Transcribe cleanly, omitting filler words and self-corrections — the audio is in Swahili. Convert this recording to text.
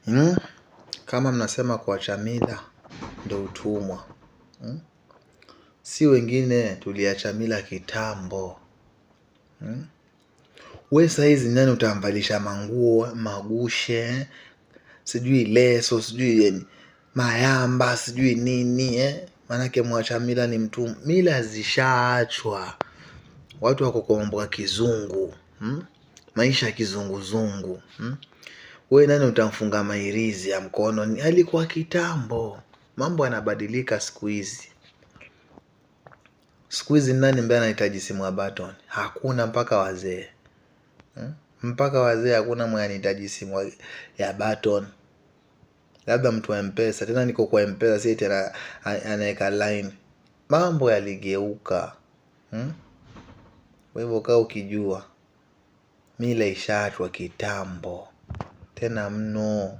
Hmm? Kama mnasema kuacha mila ndo utumwa. Hmm? Si wengine tuliacha mila kitambo. Hmm? We saizi nani utamvalisha manguo magushe, sijui leso, sijui mayamba, sijui nini eh? Maanake mwacha mila ni mtumwa. Mila zishaachwa, watu wako kwa mambo ya kizungu. Hmm? Maisha ya kizunguzungu. Hmm? We nani utamfunga mairizi ya mkono? Alikuwa kitambo. Mambo yanabadilika siku hizi. Siku hizi nani ambaye anahitaji simu ya button? Hakuna, mpaka wazee. Hmm? Mpaka wazee hakuna mwenye anahitaji simu ya button. Labda mtu wa M-Pesa, tena niko kwa M-Pesa si tena anaweka line. Mambo yaligeuka. Hmm? Kwa hivyo kaa ukijua mila ishaachwa kitambo. Tena mno.